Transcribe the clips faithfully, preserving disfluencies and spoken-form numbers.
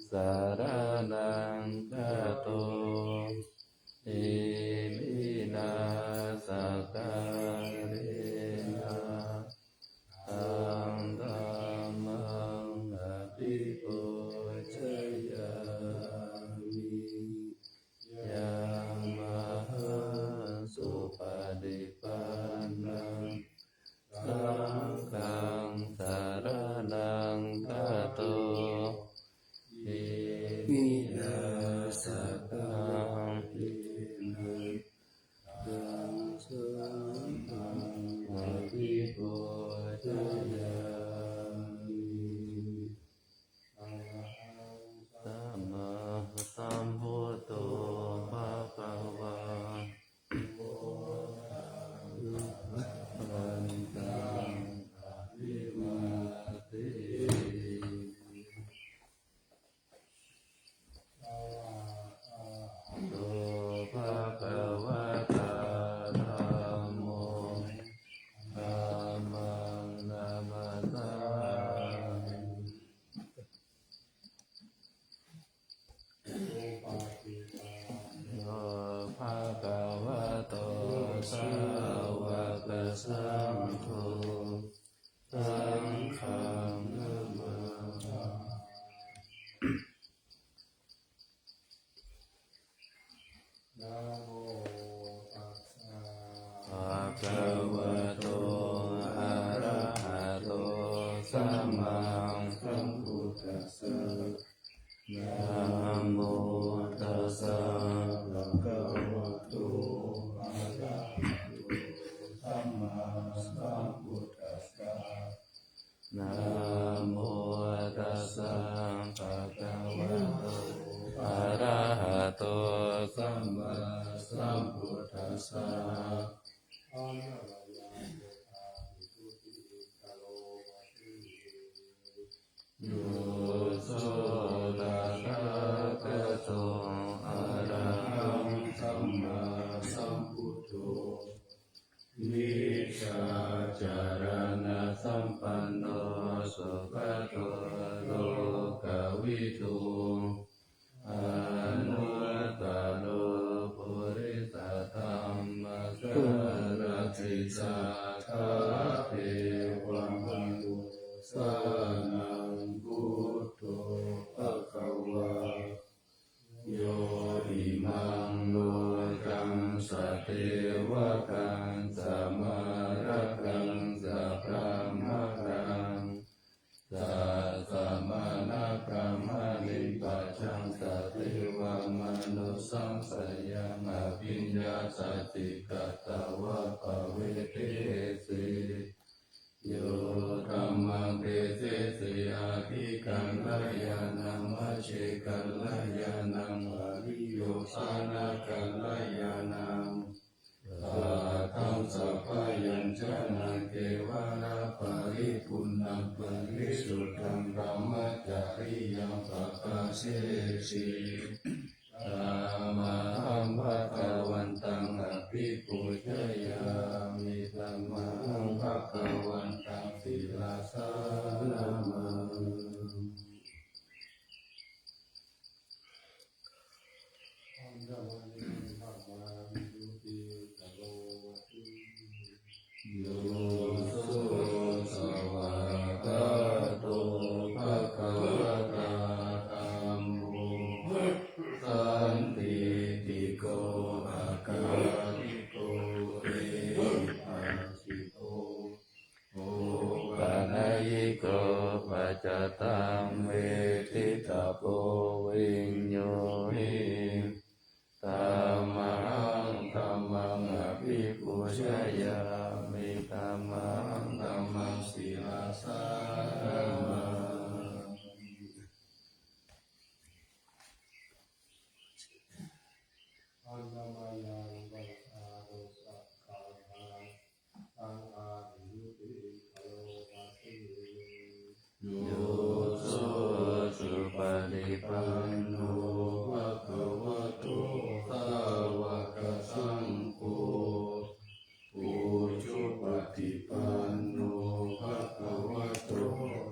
saraṇaṃ gato. Iminā sakkārena taṃ dhammaṃ abhipūjayāmi. Yamahaṃ supaṭipannaṃ saṅghaṃ saraṇaṃ gato. Iminā sakkārena taṃ dhammaṃ abhipūjayāmi. Arahaṃ sammāsambuddho bhagavā. Buddhaṃ bhagavantaṃ abhivādemi. Arahato bhagavatā dhammo. Dhammaṃ namassāmi. Yo bhagavato sāvakasaṅgho. Saṅghaṃ namāmi. Namo tassa bhagavato arahato sammāsambuddhassa. Namo tassa bhagavato arahato sammāsambuddhassa. Namo tassa bhagavato arahato sammāsambuddhassa. Yo so tathāgato arahaṃ sammāsambuddho vijjācaraṇasampanno sugato lokavidū anuttaro purisadammasārathi satthā devamanussānaṃ buddho bhagavā. Yo imaṃ lokaṃ sadevakaṃ samārakaṃ sabrahmakaṃ sassamaṇakamāniṃ pajaṃ sadevamanussappayaṃ abhiññāsati katvā pavedesi. Yo dhammaṃ desesi aṭṭhikalyāṇaṃ majjhekalyāṇaṃ pariyosānakalyāṇaṃ aṭṭhaṃsappaññāṇaṃ kevalaparipuṇṇaṃ parisuddhaṃ brahmacariyaṃ pakāsesi. Dhammaṃ bhagavantaṃ abhipūjayāmi. Dhammaṃ bhagavantaṃ sirasā namāmi. Yo so svākkhāto bhagavatā dhammo sandiṭṭhiko akāliko ehipassiko opanayiko paccattaṃ veditabbo viññūhi. Dhammaṃ dhammaṃ abhipūjayāmi. Dhammaṃ dhammaṃ sirasā namāmi. Annamayaṃ vanadosakāhaṃ saṅghābhivūtiṃ karomasi. Yo so supaṭipanno bhagavato sāvakasaṅgho, ujupaṭipanno bhagavato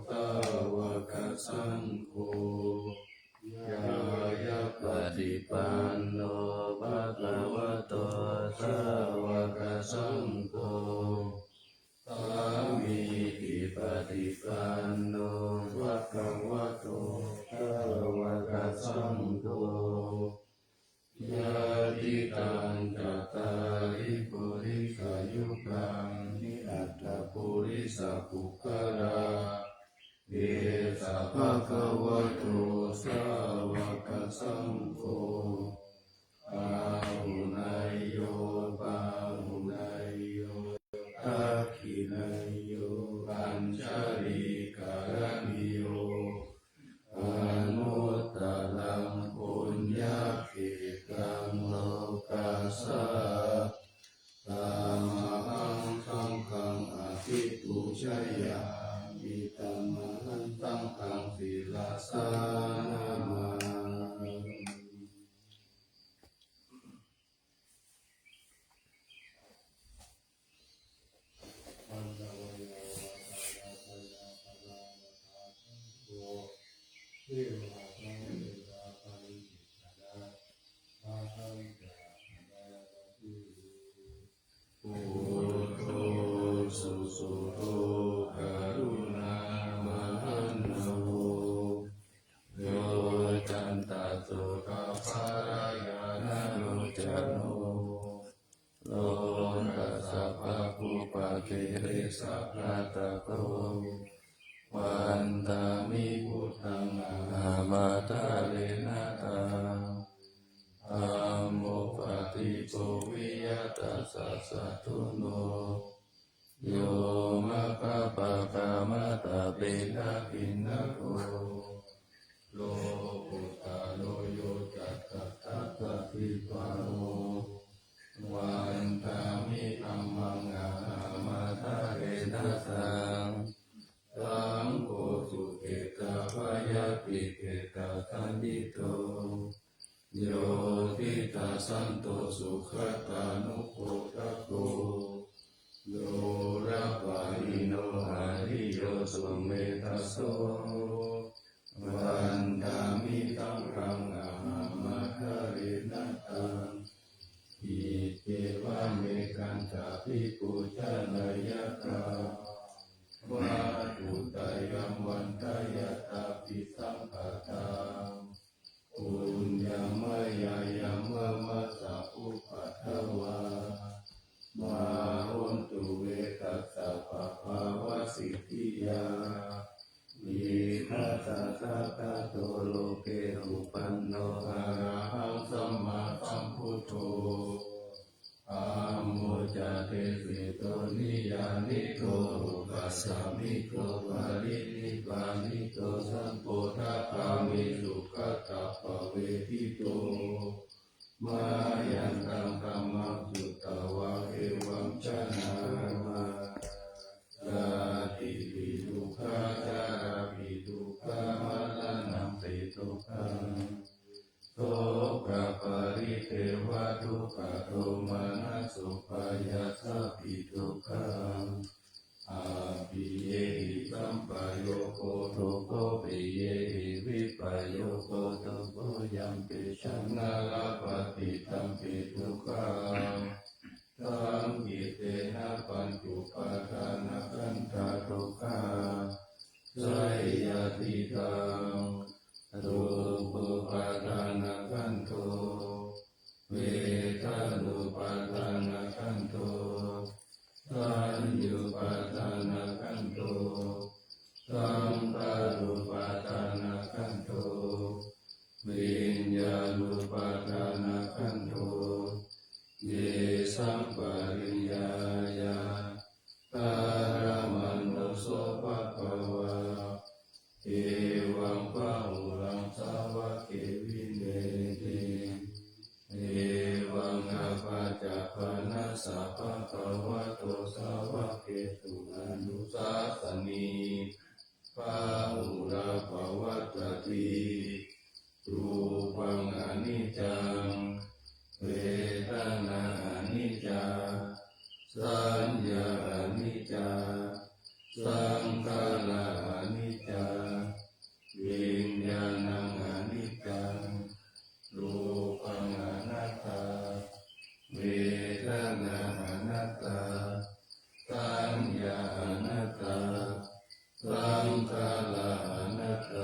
sāvakasaṅgho, Bhagavato sāvakasaṅgho, āhuneyyo pāhuneyyo dakkhiṇeyyo añjalikaraṇīyo, anuttaraṃ puññakkhettaṃ lokassāti. Tamahaṃ saṅghaṃ abhipūjayāmi, tamahaṃ saṅghaṃ sirasā namāmi. Buddho susuddho karuṇāmahaṇṇavo, yocantaṃ sukhapālayānalocano, lokassa pāpūpakilesaghātako, vandāmi buddhaṃ ahamādarena taṃ. Dhammo paṭijo viya tassa satthuno, yo maggapākamatapena bhinnako, lokuttaro yo ca tattha sīlito, vandāmi dhammaṃ ahamādarena taṃ. Saṅgho sukhetappayāticetasallito, yo tiṭṭhañcanto sugatānugodako, durapāṇino ariyo sumedhaso, vandāmi saṅghaṃ ahamādarena taṃ. Iccevamekantaṃ abhipūjanāya kā, vatthuttayaṃ vandāya taṃ visaṅkhataṃ. Puññaṃ mayā yaṃ mama sabbupaddavā, mā hontu ve tassa pāpāvasiddhiyā. Itiha sa bhagavato loke umpanno arahaṃ sammāsambuddho, dhammo ca desito niyyāniko upasāmiko parinibbāniko saṅgho dāgāmi sugatappavedito. Mayantaṃ dhammaṃ sutvā evaṃ jānāma, jātipi dukkhā jarāpi dukkhā maraṇampi dukkhaṃ, sokaparidevadukkhadomanassupāyāsāpi dukkhā, appiyehi sampayogo dukkho piyehi vippayogo dukkho yampidaṃ na labhati tampi dukkhaṃ, saṅkhittena pañcupādānakkhandhā dukkhā, seyyathidaṃ. Rūpupādānakkhandho, vedanupādānakkhandho, saññāupādānakkhandho, saṅkhārupādānakkhandho, viññāṇupādānakkhandho. Yesaṃ pariññāya karamano so bhagavā, evaṃ bahulaṃ sāvake vineyyati. Evaṃ abhācakkhānassa bhagavato sāvakesu anusāsanī, bahulā pavattati. Rūpaṃ aniccaṃ, vedanā aniccā, saññā aniccā, saṅkhārā aniccā, viññāṇaṃ aniccaṃ. Rūpaṃ anattā, vedanā anattā, saññā anattā, saṅkhārā anattā.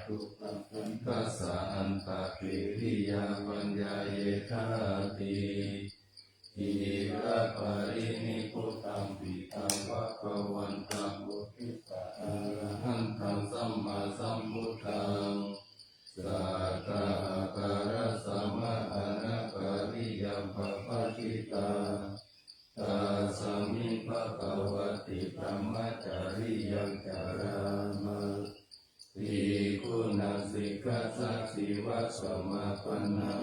dukkhakkhandhassa antakiriyā paññāyedhāti. Khīraparinibbutampi taṃ bhagavantaṃ odissaṃ arahantaṃ sammāsambuddhaṃ, satthā ākārassa mahānagariyā pabhajitā. Tasmiṃ bhagavati brahmacariyaṃ carāma. Bhikkhūnaṃ sikkhāsādi vāsamāpanā.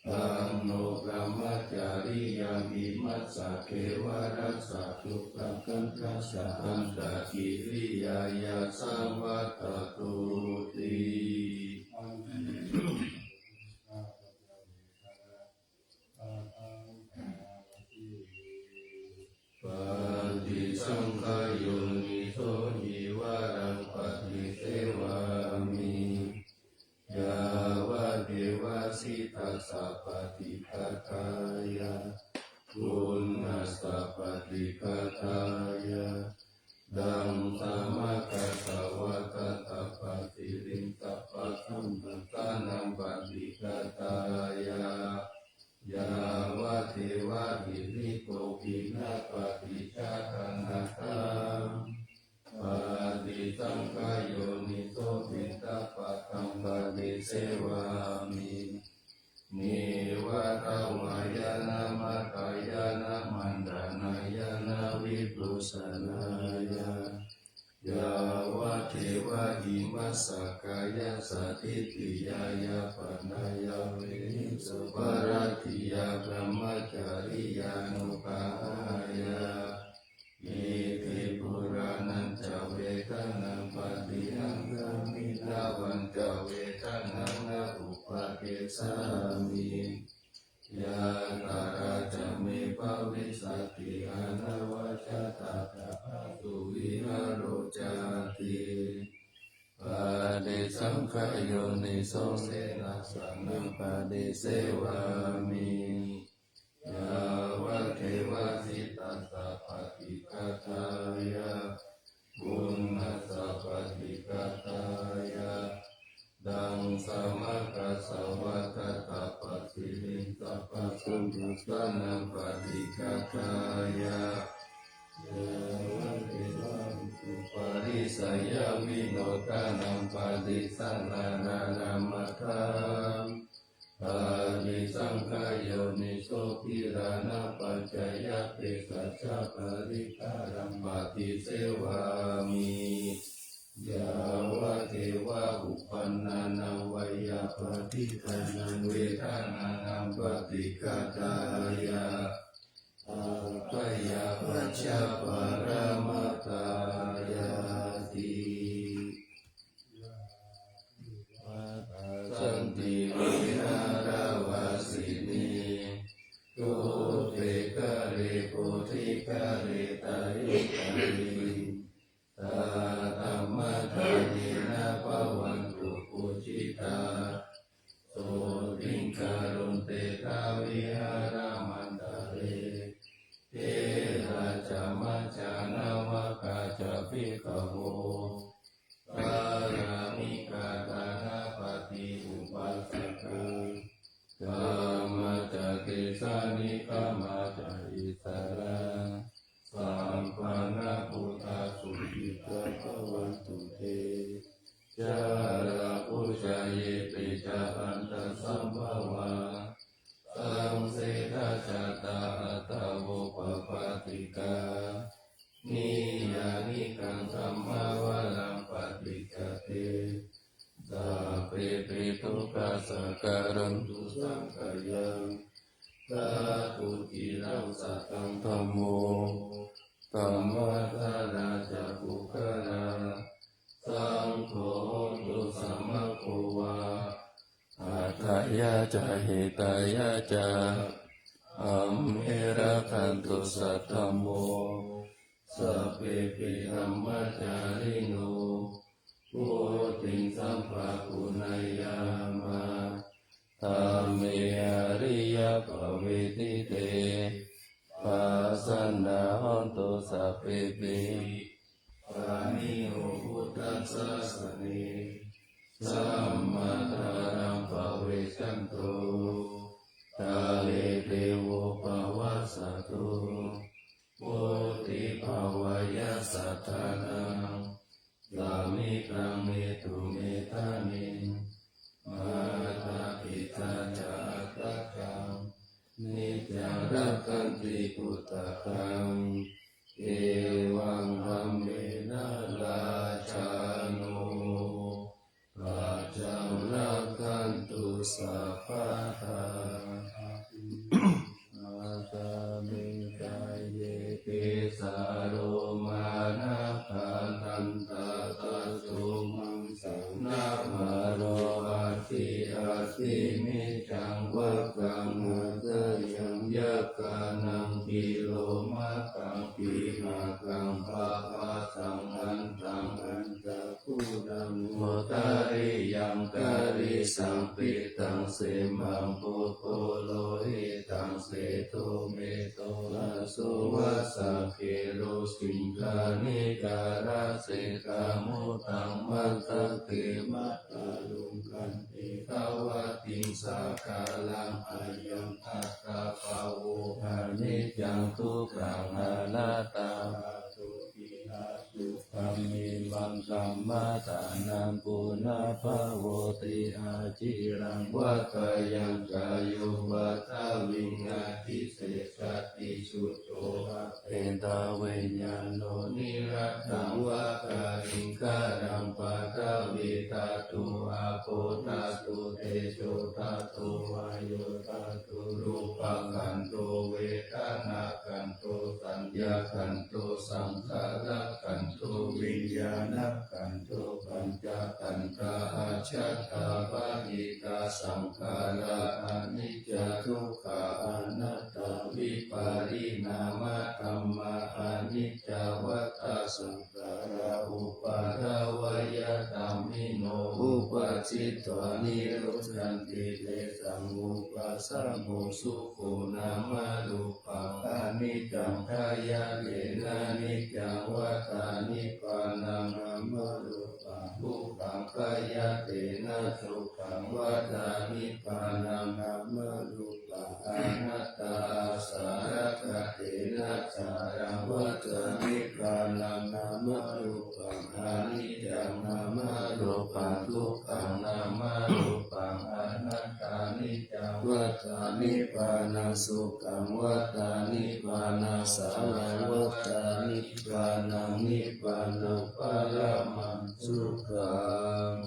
Taṃ no brahmacariyaṃ vimassa kevalassa dukkhakkhandhassa antakiriyāya saṃvattatu ti. Paṭisaṅkhā yoniso cīvaraṃ paṭisevāmi, yāvadeva sītassa paṭighātāya, uṇhassa paṭighātāya, daṅsamakasavātātapasiriṃsapasamphassānaṃ paṭighātāya, yāvadeva hirikopinapaṭicchādanatthaṃ. Paṭisaṅkhā yoniso piṇḍapātaṃ paṭisevāmi, neva davāya na madāya na maṇḍanāya na vibhūsanāya, yāvadeva imassa kāyassa ṭhitiyā yāpanāya vihiṃsūparatiyā brahmacariyānuggahāya. Iti purāṇañca vedanaṃ paṭihaṅkhāmi navañca vedanaṃ na uppādessāmi, yātrā ca me bhavissati anavajjatā ca phāsuvihāro cāti. Paṭisaṅkhā yoniso senāsanaṃ paṭisevāmi, yāvadeva sītassa paṭighātāya, uṇhassa paṭighātāya, daṅsamakasavātātapasiriṃsapasamphassānaṃ paṭighātāya, yāvadeva utuparissayavinodanaṃ paṭisallānārāmatthaṃ. Paṭisaṅkhā yoniso gilānapaccayabhesajjaparikkhāraṃ paṭisevāmi, yāvadeva uppannānaṃ veyyābādhikānaṃ vedanānaṃ paṭighātāya, abyāpajjhaparamatāyāti. Yātrā saṅti viharāvāsinī, thūpe ghare bodhighare tahiṃ tahiṃ, tā dhammadānena bhavantu pūjitā, sotthiṃ karontedha vihāramaṇḍale. Therā ca majjhā navakā ca bhikkhavo, pāramikā dānapatī upāsakā, gāmā ca desā negamā ca issarā, sappāṇabhūtā sukhitā bhavantu te. Jalābujā yepi ca aṇḍasambhavā, saṃsedajātā athavopapātikā, niyyānikaṃ dhammavaraṃ paṭicca te, sabbepi dukkhassa karontu saṅkhayaṃ. Ṭhātu ciraṃ sataṃ dhammo, dhammaddharā ca puggalā, saṅgho hotu samaggo va, atthāya ca hitāya ca. Amhe rakkhatu saddhammo, sabbepi dhammacārino, vuḍḍhiṃ sampāpuṇeyyāma, dhamme ariyappavedite. Pasannā hontu sabbepi, pāṇino buddhasāsane. Sammādhāraṃ pavecchanto, kāle devo pavassatu. Vuḍḍhibhāvāya sattānaṃ, samiddhaṃ netu medaniṃ. Mātā pitā ca atrajaṃ, niccaṃ rakkhanti puttakaṃ. Evaṃ dhammena rājāno, pajaṃ rakkhantu sabbadā. Asmiṃ kāye kesā lomā nakhā dantā taco maṃ saṃ nahārū aci asti mecchaṃ vacchaṃ hadayaṃ yakkhānaṃ kilomakaṃ pīhakaṃ papphāsaṃ antaṃ antagūlaṃ udariyaṃ karīsaṃ pittaṃ semhaṃ pubbu lohitaṃ sedo medo aso vasakero siṅghāṇi ca rase ca mudhaṃ matthake matthaluṅ kanthe kavatiṃ sāgaraṃ ayaṃ attabhāvo aniccaṃ dukkhaṃ anattā. Athopi asukhaṃ imaṃ kammadānaṃ punabbhavoti aciraṃ vata yaṃ kāyo paṭhaviṃ adhisessati chuddho apetaviññāṇo niratthaṃ vata iṅgaraṃ paṭhavī dhātu āpo dhātu tejo dhātu vāyo dhātu rūpakkhandho vedanākkhandho saññākkhandho saṅkhārakkhandho viññāṇakkhandho pañcakkhandhā ajjhattā bahiddhā saṅkhārā aniccā dukkhā anattā vipariṇāmadhammā aniccā vata saṅ khārā uppādavayadhammino uppajjitvā nirujjhanti tesaṃ vūpasamo sukho nāmarūpaṃ aniccaṃ khayyatenaniccaṃ vata nibbānaṃ nāmarūpaṃ dukkhaṃ khayyatenasu khaṃ vata nibbānaṃ nāmarūpaṃ anattā āsarakkhatenassaraṃ vata nibbānaṃ nāmarūpaṃ aniccaṃ nāmarūpaṃ dukkhaṃ nāmarūpaṃ anattāniccaṃ vata nibbānaṃ sukhaṃ vata nibbānassaraṃ vata nibbānaṃ nibbānaṃ paramaṃ sukhaṃ.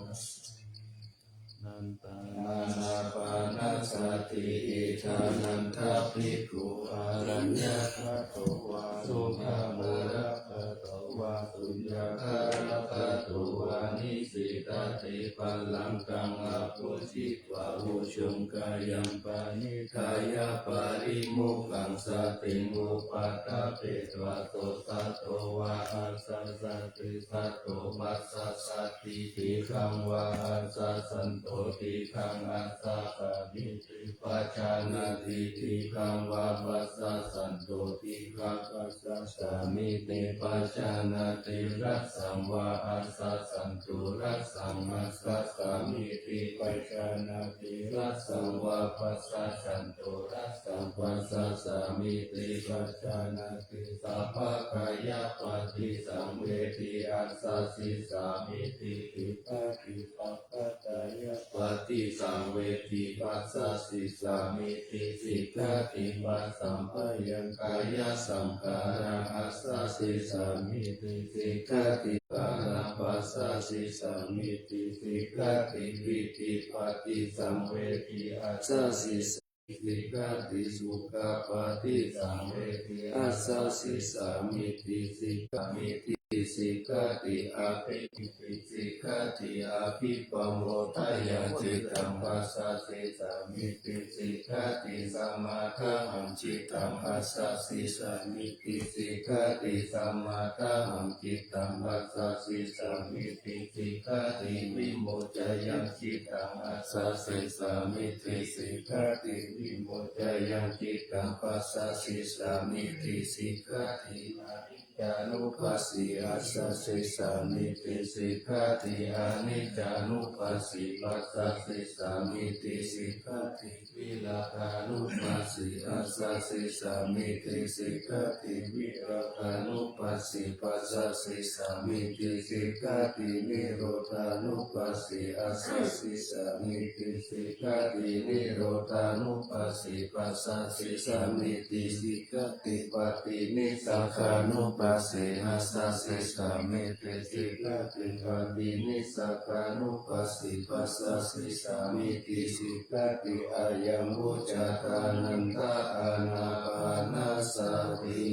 Ānantānāpānasati. Idha nanda bhikkhu araññagato vā gambhīraparivāro vā sunyāgāragato vā nisīdati pallāṅkaṃ abhujitvā ujuṃ kāyaṃ paṇidhāya parimukhasatiṃ upaṭṭhapetvā sotthato vā asassati. Sato passassati dīghaṃ vā asassanto dīghaṃ asassamiti pajānāti dīghaṃ vā passassanto dīghaṃ passassamiti pajānāti hrasaṃ vā asassanto hrasaṃ assassamiti pajānāti hrasaṃ vā passassanto hrasaṃ passassamiti pajānāti sabbakāyapaṭisaṃvedi assasissamiti dīghati sabbakāyapaṭisaṃvedi passasissamiti sikkhati. Passaṃ bhayaṃ kāyasaṅkhārā assasissamiti sikkhati. Kārā passasissamiti sikkhati. Pītipaṭisaṃvedi assasissamiti sikkhati. Sukhapaṭisaṃvedi assasissamiti sikkhati. Sikkhati. Abhipīti sikkhati. Abhipamodāya cittaṃ passasissamiti sikkhati. Samādāhaṃ cittaṃ assasissamiti sikkhati. Samādāhaṃ cittaṃ passasissamiti sikkhati. Vimoccayaṃ cittaṃ assasissamiti sikkhati. Vimoccayaṃ cittaṃ passasissamiti sikkhati. Aniccānupassī assasī sāmīti sikkhāti. Aniccānupassī passasī sāmīti sikkhāti. Virāgānupassī assasī sāmīti sikkhāti. Virāgānupassī passasī sāmīti sikkhāti. Nirodhānupassī assasī sāmīti sikkhāti. Nirodhānupassī passasī sāmīti sikkhāti. Paṭinissagānupassī assasī sāmīti sikkhāti. Paṭinissagānupassī passasī sāmīti sikkhāti. Ayaṃ vuccatā ānanda ānāpānasati.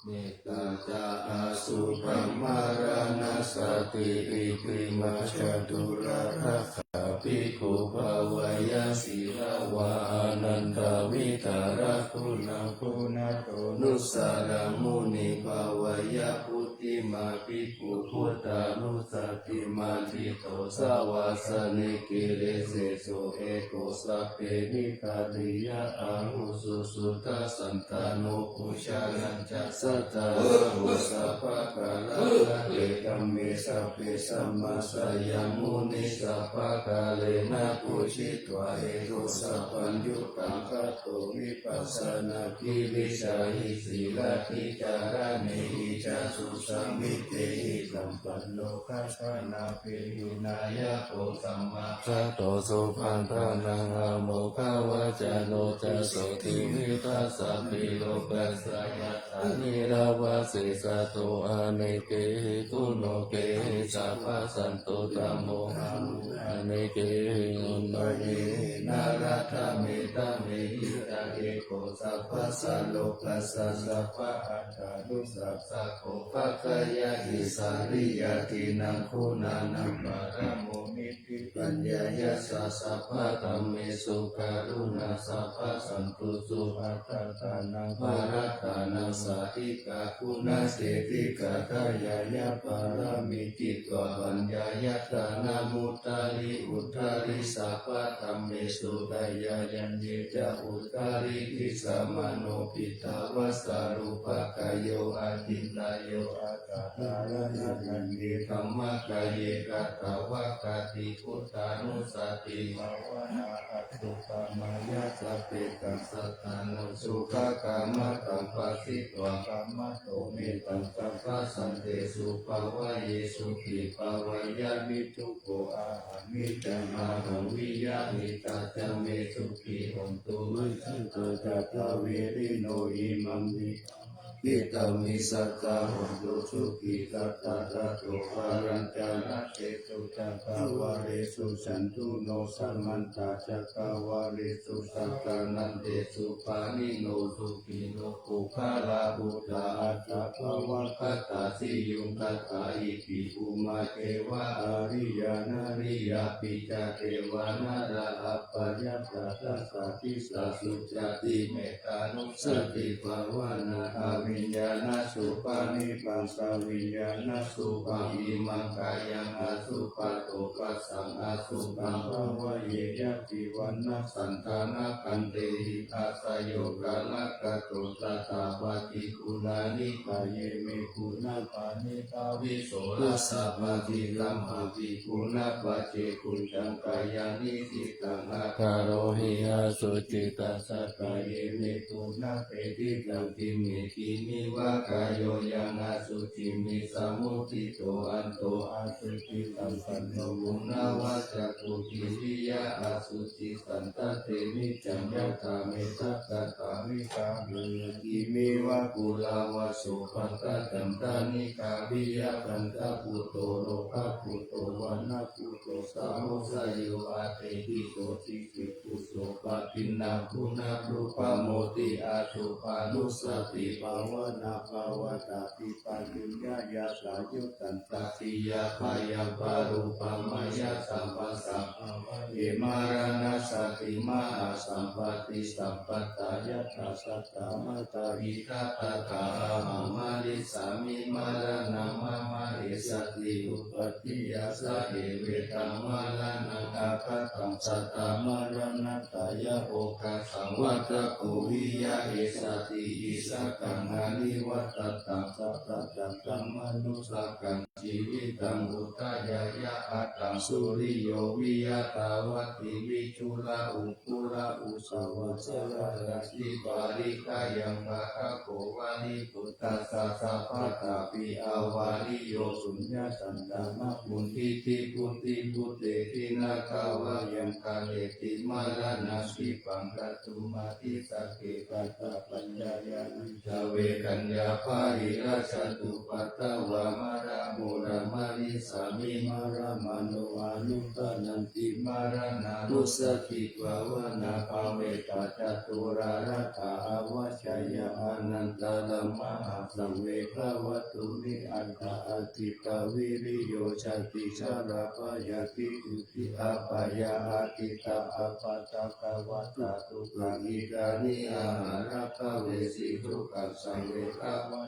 Metā ca asubbamaraṇasati. Iddhimā ca tularakkhā bhikkhū bhāweyya sīlavā ānandavidhāraguṇaguṇato nussaraṃ muniṃ bhāweyya. Phuṭṭhimā bhikkhū buddhānussatiṃ abhijjhagā savāsaṃ. Giriseṭṭho eko sabbe nikkhariya āhū suddhasandāno. Pujanañca saddhammaho sabbakāraṇapetamī. Sabbe samassāya munisabbakālena pūjitvā eto sabbaṃ yuttakāto vipassana. Girisikharataṭe sīlatī caraṇehi ca susamitehi sampanno. Katvāna paṭhaviṃ nāyako sammāsambuddho supaṭṭhānaṃ āmogavacano ca sotthiṃ vihāya. Sabbe rogā sāyatā nirāvā sesā tu anekehi guṇokehi sabbasantu tamohamu anekehi guṇokehi narathame tamehi ca eko sabbasā lokassa sabba atta nussasako paggayahi. Sāriyādīnaṃ guṇānaṃ paramo nibbindati paññāya. Yassa sabbadhammesu karuṇā sabbasantosū attānaṃ parittānaṃ sādhikā guṇāketi. Gathāya yā pāramī khitvā paññāya dānaṃ udāri udāri sabbadhammesu dayāyane ca udāri. Disā mano khitvāna sārūpakāyo ācitteyya aṭṭhagāthā nandi dhammakāye. Katvāna buddhānussatibhāvanā attamanā sabbesaṃ sattānaṃ sukhakaṃ mantaṃ bhāsitva kamato mettaṃ sabbasantesu bhāvaye sukhī bhāveyya niddukkho. Aham hitaṃ ahaṃ viya hitā ca me sukhī hontu. Majjhattā ca dvilino imaṃ diṭṭhaṃ abhiṭhāmi sadā hontu sukhī sadā. Tato ānandaritesu cakkavāḷesu cātuno samantā cakkavāḷesu sadā nandesu pāṇino sukhino puggalā buddhā atta bhavā katā siyuṃ katā iti ummaceva ariyā nariyā pi ca devā nalā appajaitā dasaṃ disā sucati. Mettānu ssatibhāvanā abhiññānasubhānibaṃ saviññānasubhaṃ imaṃ kāyaṃ asubhato passaṃ asubhaṃ bhāvaye. Yadi vaṇṇassantānakhandhehi āsayo kālakato tathāpatti guṇāni kāye me guṇapāṇi bhāvisorasappaṭikamhāti guṇapacce kuccaṃ kāyaṃ nisitaṃ akaro hi asucitassa kāye me guṇapāṇi. Diṭṭhaṃ khiṇe khiniva kāyo yaṃ asuciṃ visamuddito anto asuciṃ sampanno guṇavacako kiriya asuci santaṭṭhe niccaṃ yathā me sakkatā vigahaṇa. Khiniva kulavāso pattadantā nikkhapiya dantabuddho lokabhūto vaṇṇakuṭeṇḍu samudayo ātehi sotthi bhikkhū so paṭinā guṇarūpā moti asubhānussatibhāva Nābhāvatāti pāṭiññāya sāyuttaṃ. Tatiyabhayaṃ parūpamayasambhasapāvahī maraṇasāti mahāsampattissappattā. Yathā saddhammattā idha tathā ahamarissāmi maraṇaṃ mama esati uppattiyā. Sa evedaṃ maraṇaṃ aggahaṃ saddhammaratnatthāya bhogasaṃvatthaṃ kuhiya esati issakaṃ anivajjataṃ sattacakkhamanussakaṃ jīvitaṃ udayāya aṭṭhaṃsu riyo viya dvāvatthi viṭūla uggura usava saha rājī parittayaṃ pāṭhago vali puttassa sabbatāpi avariyo suññataṃ dhammamuttiti vuḍḍhibhutehi na dvāvayaṃ kareti maraṇaṃ khippaṃ kātumatthi sakke katapaññāya vijjāvekaññā bāhirajjhattupaddavā maraṃ mora marissāmi maraṃ mano anuppannaṃ ti maraṇā dussatitvā vanabhavetta caturāraddhā avajjeyya anantaramahāsaṅghe bhavato me aṭṭha atthitā viriyo jāti jarā byādhi jotī apayaṃ atthitā appaṭikavatā dukkhā idāni aharappavesi dukkhaṃ saṃ ve bhava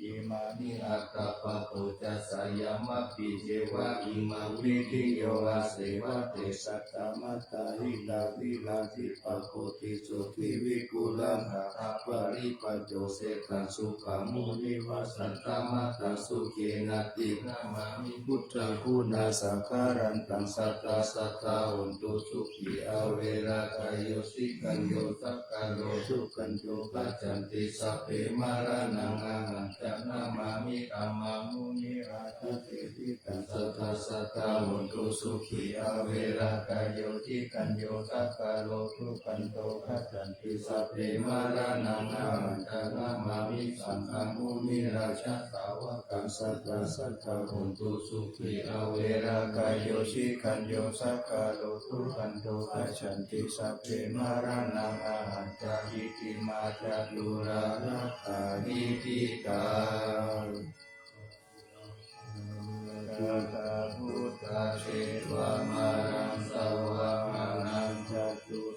imāni aṭṭha pabojjhasayamabhijjheva imaṃ viṭhiyo aseva te saddhammattā hitavirā hitvā bodhiso tivikulā gahapaṭipajjoseṭṭhaṃ sukhamuṃ nivā saddhammattā sukhenati namāmi buddhaguṇasaṅgharantaṃ sadā sadā hontu sukhī averā kayo sikhañño sakalo sukhañño gacchanti sabbe maraṇaṃ ahañca namāmi dhammaṃ munirājase sadā sadā hontu sukhī averā kayo sikhañño sakalo sukhañño gacchanti sabbe maraṇaṃ ahañca namāmi saṅghaṃ munirājasāvakaṃ sadā sadā hontu sukhī averā kayo sikhañño sakalo sukhañño gacchanti sabbe maraṇaṃ ahañca iti mā caturāraddhā niṭṭhitā. Buddhaseṭṭhamaraṃ savāhanañca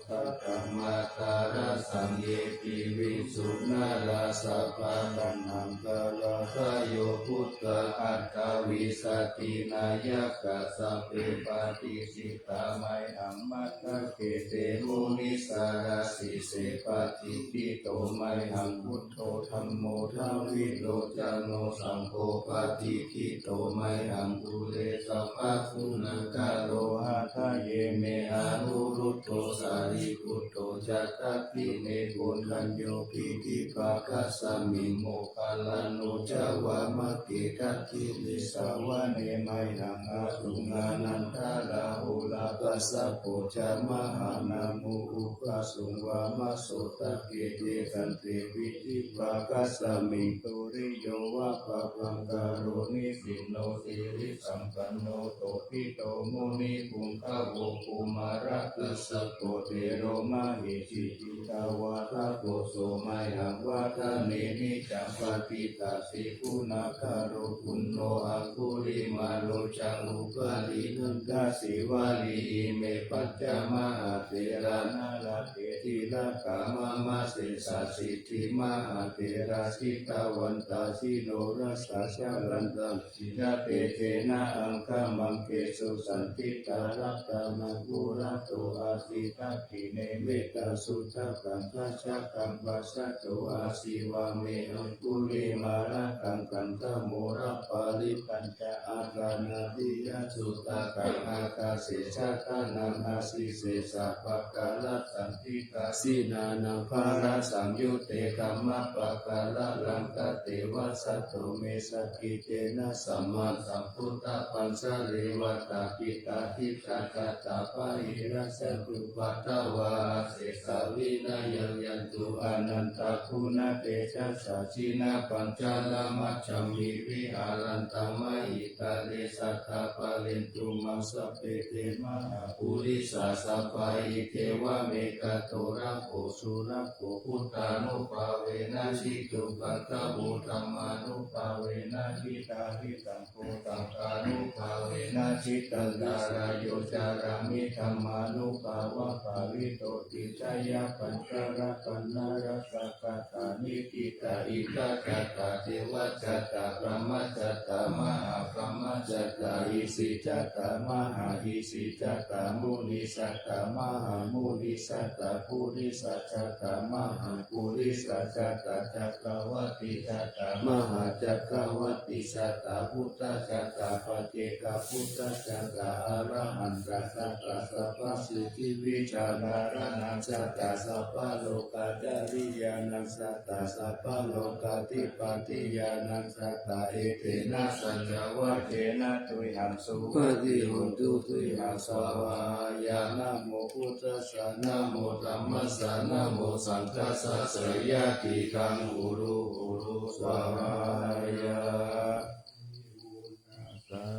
dhammaddharassaṃ ye piviṃsu narāsabhā. Taṇhaṅkarādayo buddhā aṭṭhavīsati nāyakā sabbe patiṭṭhitā mayhaṃ matthake te munissarā. Sīse patiṭṭhito mayhaṃ buddho dhammo dvilocano saṅgho patiṭṭhito mayhaṃ ure sabbaguṇākaro. Hadaye me anuruddho sārīputto ca dakkhiṇe koṇḍañño piṭṭhibhāgasmiṃ moggallāno ca vāmake. Dakkhiṇe savane mayhaṃ āsuṃ ānandarāhulā kassapo ca mahānāmo ubhāsuṃ vāmasotake. Te khanti piṭṭhibhāgasmiṃ suriyo va pabhaṅkaro nisinno sirisampanno sobhito munipuṅgavo. Kumārakassapo thero mahesī cittavādako so mayhaṃ vadane niccaṃ patiṭṭhāsi guṇākaro. Puṇṇo aṅgulimālo ca upālī nandasīvalī ime pañca mahātherā nalāṭe tilakā mama. Sesāsīti mahātherā jitavantā jinorasā jalantā jina tejena aṅgamaṅgesu saṇṭhitā. Ratanaṃ purato āsi dakkhiṇe mettasuttakaṃ dhajaggaṃ pacchato āsi vāme aṅgulimālakaṃ. Khandhamoraparittañca āṭānāṭiyasuttakaṃ ākāse chadanaṃ āsi sesā pākārasaṇṭhitā. Jinā naḷhārassaṃyutte dhammapākāralaṅkate vasato me sakiccena sammāsambuddhapañjare. Vata cittā diṭṭhā cata bāhirajjhattupaddavā asesā vinayaṃ yan tu anantaguṇatejasā. Jinapañjaramajjhamhi viharantaṃ mahītale sadā pālentu maṃ sabbe te mahāpurisāsabhā. Etevamekato rakkho surakkho buddhānubhāvena jitupaddavo dhammānubhāvena jita- kosaṅghānubhāvena jitantarāyo carāmi dhammānubhāvapālito tisayapañjarapaṇṇarasagatā nikkhita ittha jātā devajātā brahmajātā mahābrahmajātā isijātā mahāisijātā munijātā mahāmunijātā purisajātā mahāpurisajātā cakkavatti jātā mahācakkavatti jātā buddhajātā paccekabuddhajātā arahantā jātā sabbasiddhivijjādharaṇaṃ jātā sabbalokacāriyānaṃ jātā sabbalokadhipatiñāṇaṃ jātā etena saccavajjena tuyhaṃ suvatthi hotu tuyhaṃ svāhāya. Namo buddhassa namo dhammassa namo saṅghassa jayati taṃ kuru kuru svāhāya.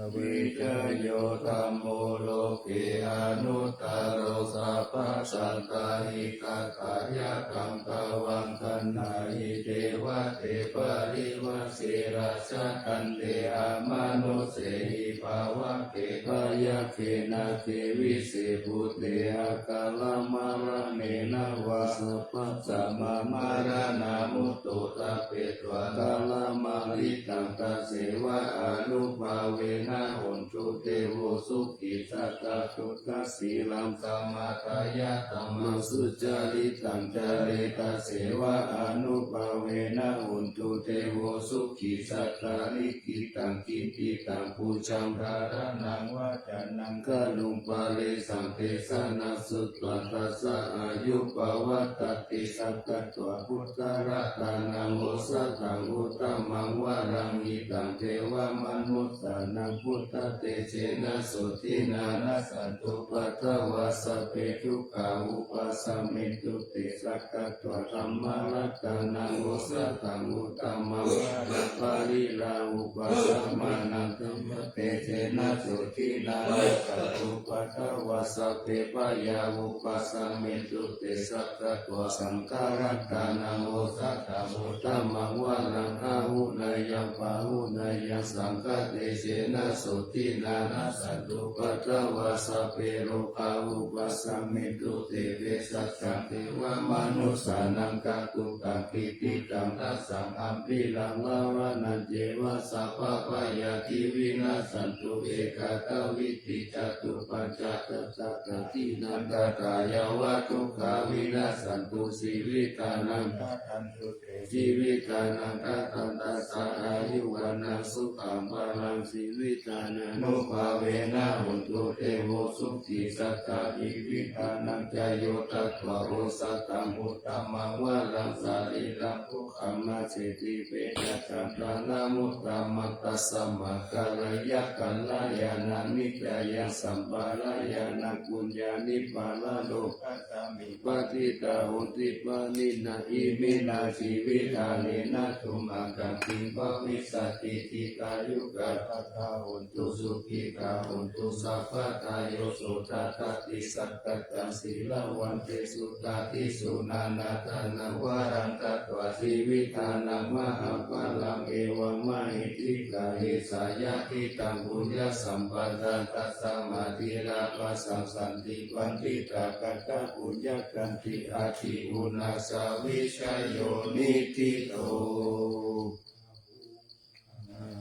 Vijayo dhammo loke anuttaro sabbasattahitatthāya taṃ tvaṃ gaṇhāhi devate parivajje rājadaṇḍe amanussehi pavagge byagghe nāge vise bhūte akālamaraṇena vā sabbasmā maraṇā mutto tappetvā kālamāritaṃ taseva ānubhāvena hontu devo sukhī sadā dukkha sīlaṃ samādāya dhammaṃ sucaritaṃ care taseva ānubhāvena hontu devo sukhī sadā likkhitaṃ cintitaṃ pūjaṃ dhāraṇaṃ vācanaṃ garuṃ paresaṃ desanaṃ sutvā tassa āyu pavaḍḍhatīti. Sakkatvā buddharatanaṃ osathaṃ uttamaṃ varaṃ hitaṃ devamanussānaṃ buddhatejena sotthinā nassantupaddavā sabbe dukkhā vūpasamentu te. Sakkatvā dhammaratanaṃ osathaṃ uttamaṃ varaṃ pariḷāhūpasamanaṃ dhammatejena sotthinā nassantupaddavā sabbe bhayā vūpasamentu te. Sakkatvā saṅgharatanaṃ osathaṃ uttamaṃ varaṃ āhuneyyaṃ pāhuneyyaṃ saṅghatejena sotthinā nassantupaddavā sabbe rogā vūpasamentu te. Vessaccaṃ devamanussānaṃ katvāna kaṭṭhamuditaṃ tassaṃ ambhīraṃ ravanañceva sabbabhayādi vinassantu. Ekadā vidhi catupañcasatasadhikā dīnaṃ tathāyeva dukkhā vinassantu jīvitanaṃ dadantu te jīvitanaṃ dadaṃ tassa āyu vaṇṇaṃ sukhaṃ balaṃ jīvitadaṃ ānubhāvena hontu devo sukhī sadā jīvitadaṃ. Jayo datvā osathaṃ uttamaṃ varaṃ sarīraṃ phuṭṭhamasseti petānaṃ balamuttamaṃ. Tasmā kālāya kalyāṇaṃ nikkāyaṃ sampādāya yaṃ puññāni paralokasmiṃ patiṭṭhā honti pāṇinā iminā jīvitkalenā tumhākaṃ kiṃ bhavissati dīghāyukā sadā hontu sukhitā hontu sabbadā. Yo so tathāgataṃ sakkatvā sīlavantesu dādisūnaṃ nāthānaṃ varaṃ datvā jīvitadaṃ mahapphalaṃ evammahiddhikā icchāya diṭṭhaṃ puññasampadaṃ tasmā dhīrā bhāsā santi paṇḍitā katapuññakkhandi atthi uṇhissavijayo niṭṭhito.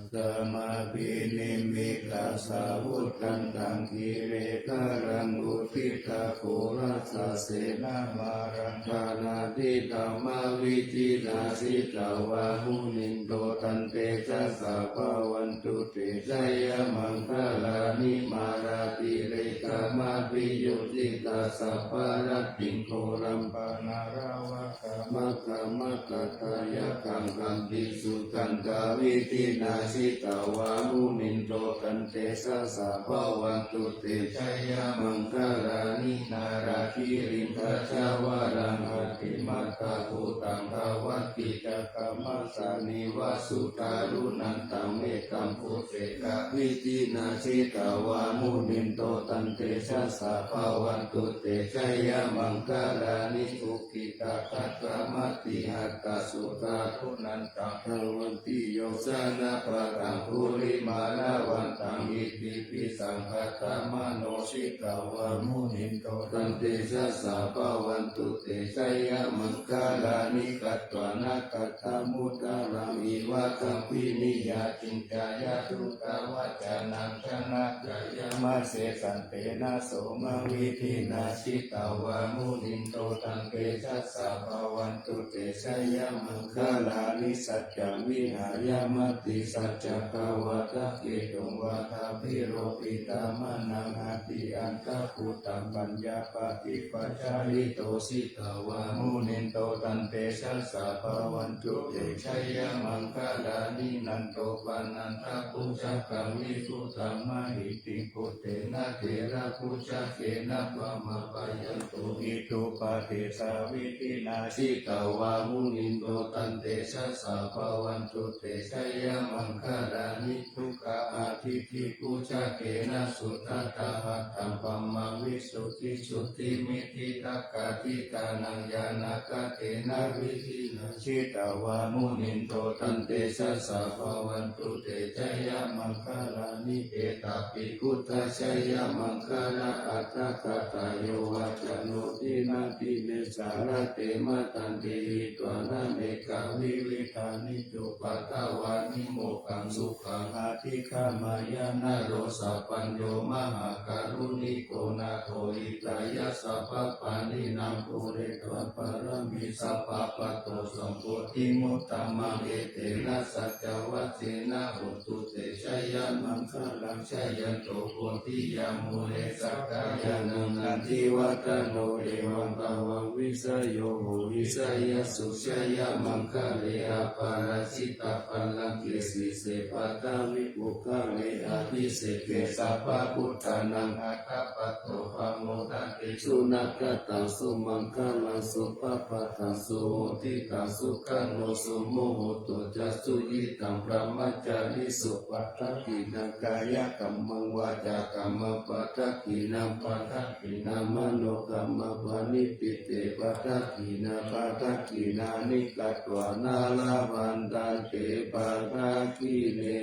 Samabhinimmitasāvudhantaṃ grīmekhalaṃ uditaghorasasenamāraṃ dānādidhammavidhinā jitavā munindo tantejasā bhavantu te jayamaṅgalāni. Mārātirekamabhiyujjhitasabbarattiṃ ghorampanāḷavakamakkhamathaddhayakkhaṃ khantīsudantavidhinā jitavā munindo tantejasā bhavantu te jayamaṅgalāni. Nāḷāgiriṃ gajavaraṃ atimattabhūtaṃ Sattappāṇabhūtaṃ dāvaggicakkamasanīva sudāruṇantaṃ mettambusekavidhinā jitavā munindo tantejasā bhavatu te jayamaṅgalāni. Ukkhittakhaggamatihatthasudāruṇantaṃ dhāvantiyojanapathaṅgulimālavantaṃ iddhībhisaṅkhatamano jitavā munindo tantejasā bhavatu te jayamaṅgalāni. Katvāna kaṭṭhamudaraṃ iva gabbhinīyā ciñcāya duṭṭhavacanaṃ janakāyamajjhe santena somavidhinā jitavā munindo tantejasā bhavatu te jayamaṅgalāni. Saccaṃ vihāya matisaccakavādaketuṃ vādābhiropitamanaṃ atiandhabhūtaṃ paññāpadīpajalito jitavā munindo tantejasā bhavatu te jayamaṅgalāni. Nandopanandabhujagaṃ vibudhaṃ mahiddhiṃ puttena therabhujagena damāpayanto iddhūpadesavidhinā jitavā munindo tantejasā bhavatu te jayamaṅgalāni. Duggāhadiṭṭhibhujagena sudaṭṭhahatthaṃ brahmaṃ visuddhijutimiddhibakābhidhānaṃ ñāṇāgadena vidhinā jitavā munindo tantejasā bhavatu te jayamaṅgalāni. Etāpi buddhajayamaṅgalaaṭṭhagāthā yo vācano dinadine sarate matandī hitvānanekavividhāni cupaddavāni mokkhaṃ sukhaṃ adhigameyya naro sapañño. Mahākāruṇiko nātho hitāya sabbapāṇinaṃ pūretvā pāramī sabbā patto sambodhimuttamaṃ etena saccavajjena hotu te jayamaṅgalaṃ. Jayanto bodhiyā mūle sakyānaṃ nandivaḍḍhano evaṃ tvaṃ vijayo hohi jayassu jayamaṅgale aparājitapallaṅke sīse paṭhavipokkhare abhiseke sabbabuddhānaṃ aggappatto pamodati. Sunakkhattaṃ sumaṅgalaṃ supabhātaṃ suhuṭṭhitaṃ sukhaṇo sumuhutto ca suyiṭṭhaṃ brahmacārisu padakkhiṇaṃ kāyakammaṃ vācākammaṃ padakkhiṇaṃ padakkhiṇaṃ manokammaṃ paṇidhī te padakkhiṇā padakkhiṇāni katvāna labhantatthe padakkhiṇe.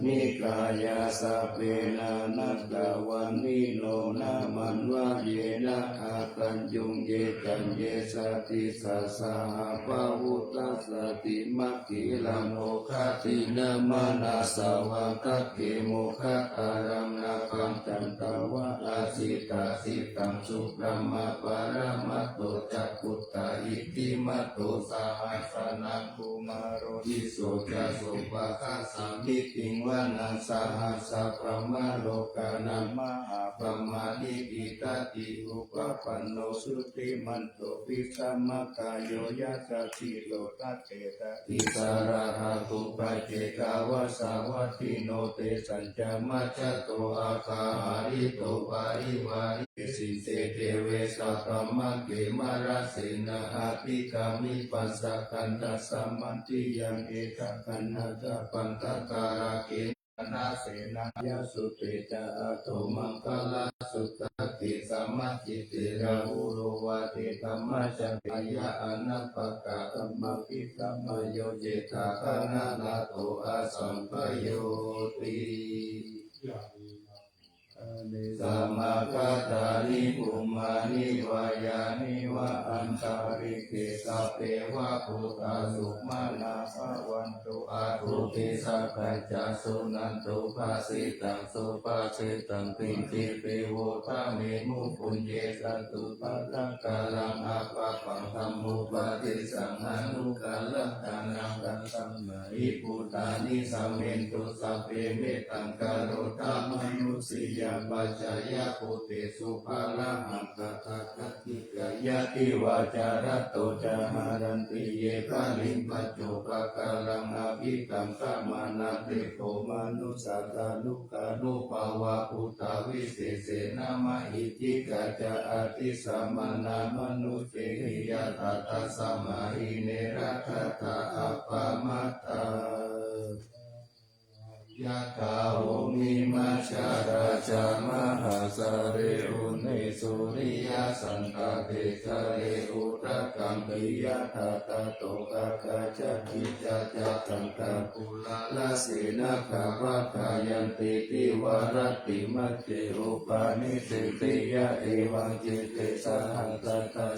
Nikāyā sabbe nānattavaṇṇino nāmanvayena āgañchuṃ ye caññe sadisā saha pavutthajātimakkhīlaṃ oghatiṇṇamanāsavaṃ dakkhemoghataraṃ nāgaṃ candaṃva asitātitaṃ subrahmā paramatto ca puttā iddhimato saha sanaṅ kumāro tisso ca sopāga samiddhiṃ vanaṃ sahassaṃ brahmalokānaṃ mahābrahmābhitiṭṭhati upapanno jutimanto vijamakāyo yasassi so tassa tejasā issarā hatuṃ paccekavasavattino tesañca majjhato āga hārito parivārī. Sinde deve sabrahmake mārasenā abhikkāmi paccaññāsamantiyaṃ etha gaṇhatha bandhatha rāgena nasenā. Yasute ca atha maṅgalaṃ sutvā te samācite rāhulā vate dhammacakkhe āyā anappaka dhammavidhammayo cetha gaṇharato asampayoti. Yāni samāgatāni bhummāni vā yāni va antalikkhe sabbeva bhūtā sumanā bhavantu athopi sakkacca suṇantu bhāsitaṃ subhāsitaṃ khantī devo dhamme muhuye santu pāṇakaraṃ appapaṃ dhammūpadesaṃ anukaramānaṃ taṃ sammāhi bhūtāni samento sabbe mettaṃ karotha mānusiyā pajāya bhūtesu pāṇahaṅkhatathāgatikā Ñātiyā ca ñātato ca haranti ye baliṃ paccupākāraṃ abhikaṅkhamānā te kho manussā tanukānubhāvā buddavicesena mahiddhikā ca atītamaddhamanāmanussehi ñātā tasmā hi ne rakkhatha appamattā. Yathā bhummimajjā rājā mahāsāgare uddhe suriyasandhāpe jale udakaṃ khiyatha tato gaṅgā ca girijā ca pādā pūrā rāje nāgā pādā yanti girivaratī majjhe upanissati yaṃ evaṃ citte saha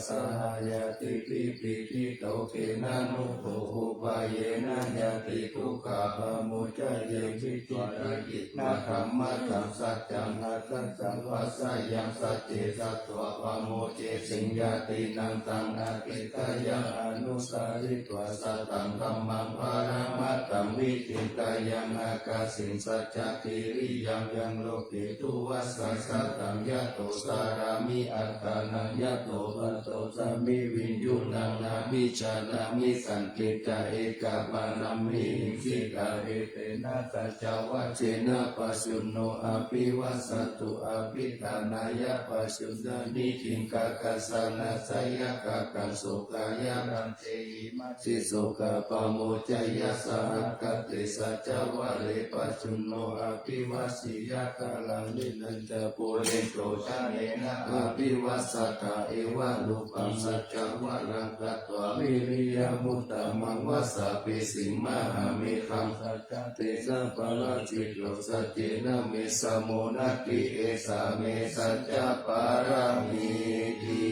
saha ñātibhi pīḷito kena no upāyena ñātidukkhā pamuñceyya. Viditvā yadidaṃ dhammaṃ saccaṃ aṭṭhaṃsu vāsayaṃ sacce satvā pamodesiṃ ñātīnaṃ taṃ ācikkheyya anussaritvā sataṃ dhammaṃ paramatthaṃ viditayaṃ akāsiṃ saccakiriyaṃ yaṃ loke duvassā sataṃ yato carāmi attānaṃ yato paṭosmi viññuṇaṃ nābhijānāmi saṅkhittā ekapallaṃ vihiṃsitā etena saccavajjena pajjunno abhivajjatu abhiṭhānāya pajjuṇhāni khiḍḍākāsā na seyyathākaṃsu kāyānaṃ te imāni sokā pamuñceyya saha katte saccavajje pajjunno abhivajjeyya kālāni na ca pūrentu khaṇena abhivajjatha evarūpaṃ saccavajjena katvā viriyamuttamaṃ vāsapisiṃ mahāmeghaṃ saccā te ca parājito saccena me samo natthi esā me saccapāramīti.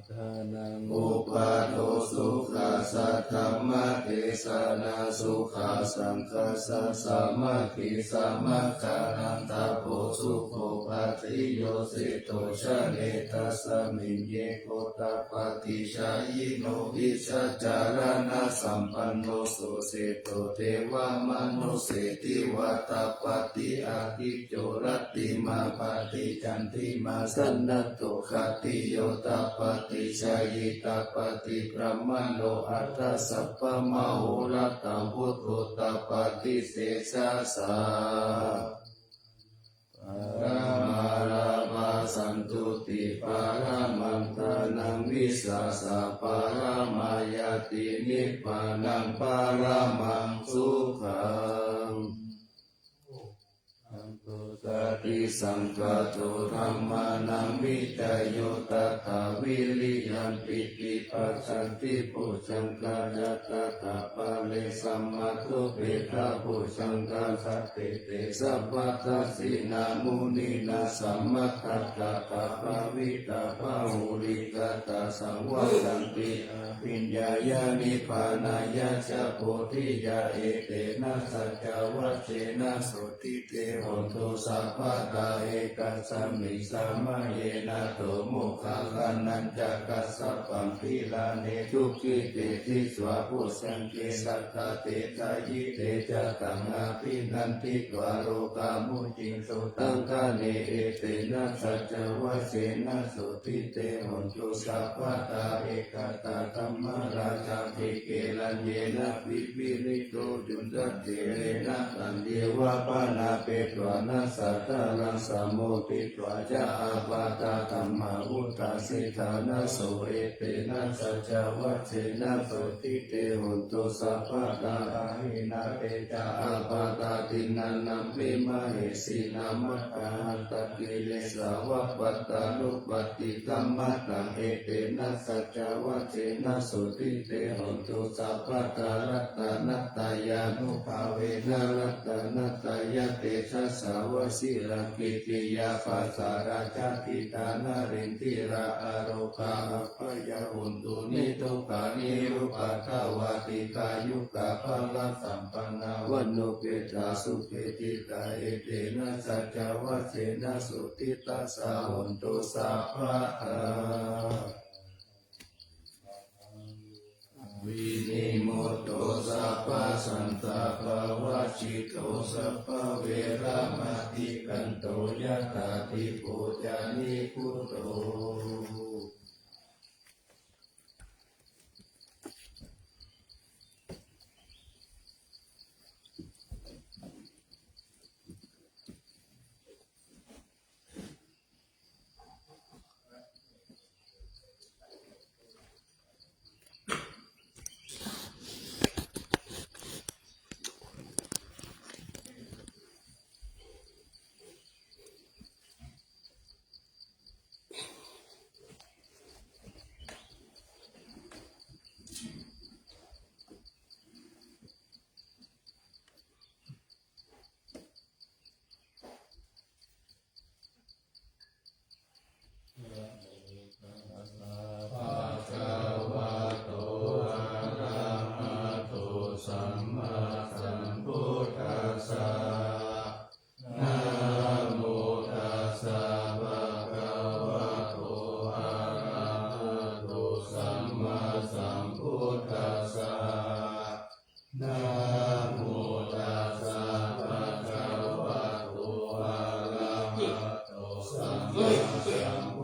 Dānaṃ uppādo sukhā saddhammadesanā sukhā saṅghassa sāmaggī samaggānaṃ tapo sukho pātiyosito jane tasmiṃ ye kho tapattidāyino vijjācaraṇasampanno tusito devamanusseseva tapati ādicco rattimābhāti candimā sannaddho khattiyo tapati jhāyī tapati brāhmaṇo atha sabbamahorattaṃ buddho tapati tejasā. Paramā lābhā santuṭṭhī paramaṃ dānaṃ vissāsaparamā ñātī nibbānaṃ paramaṃ sukhaṃ. Saṅgho satisaṅkhāto dhammānaṃ vicayo tathā viriyampīti passaddhi bojjhaṅgā ca tathāpare samādhupekkhabojjhaṅgā sattete sabbadassinā muninā sammadakkhātā bhāvitā bahulīkatā saṃvattanti abhiññāya nibbānāya ca bodhiyā etena saccavajjena sotthi te hotu sabbadā. Ekasmiṃ samaye nātho moggallānañca kassapaṃ gilāne dukkhite disvā bojjhaṅge satta desayi. Te ca taṃ abhinanditvā rogā mucciṃsu taṅkhaṇe etena saccavajjena sotthi te hotu sabbadā. Ekadā dhammarājāpi gelaññenābhipīḷito cundattherena taññeva bhaṇāpetvāna sādaraṃ sammoditvā ca ābādhā tamhā vuṭṭhāsi ṭhānaso etena saccavajjena sotthi te hotu sabbadā. Pahīnā te ca ābādhā tiṇṇannampi mahesinaṃ maggāhatakilesāva pattānuppattidhammataṃ etena saccavajjena sotthi te hotu sabbadā. Ratanattayānubhāvena ratanattayatejasā vajirakkhittiyā pākārajjhatitthā narindira ārogā abyā hontu nidukkhā nirupaddavā dīghāyukā balasampannā vaṇṇuppetā sukhititā etena saccavajjena sotthi tassa hotu sabbadā. Vinimutto sabbasantāpavajjito sabbaveramatikkanto yathādīpo ca niguddho.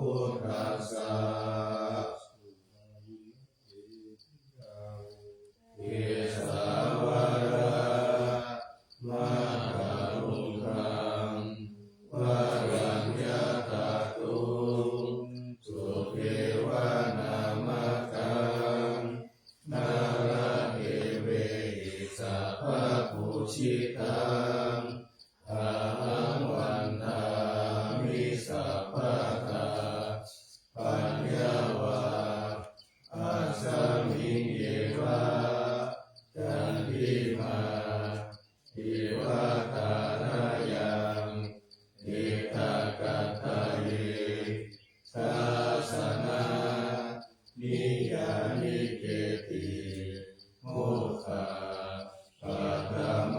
Buddhassa. Kesavara Mātulunkaṃ Varaññatatthuṃ Sudevanāmakam Nāḷadevehi sabbapūjitaṃ Ahaṃ vandāmi sabbadā paññavasmiṃ yeva candimā iva thārayaṃ diṭṭhagadāye dassanāniyānike'ti mokkhapaddam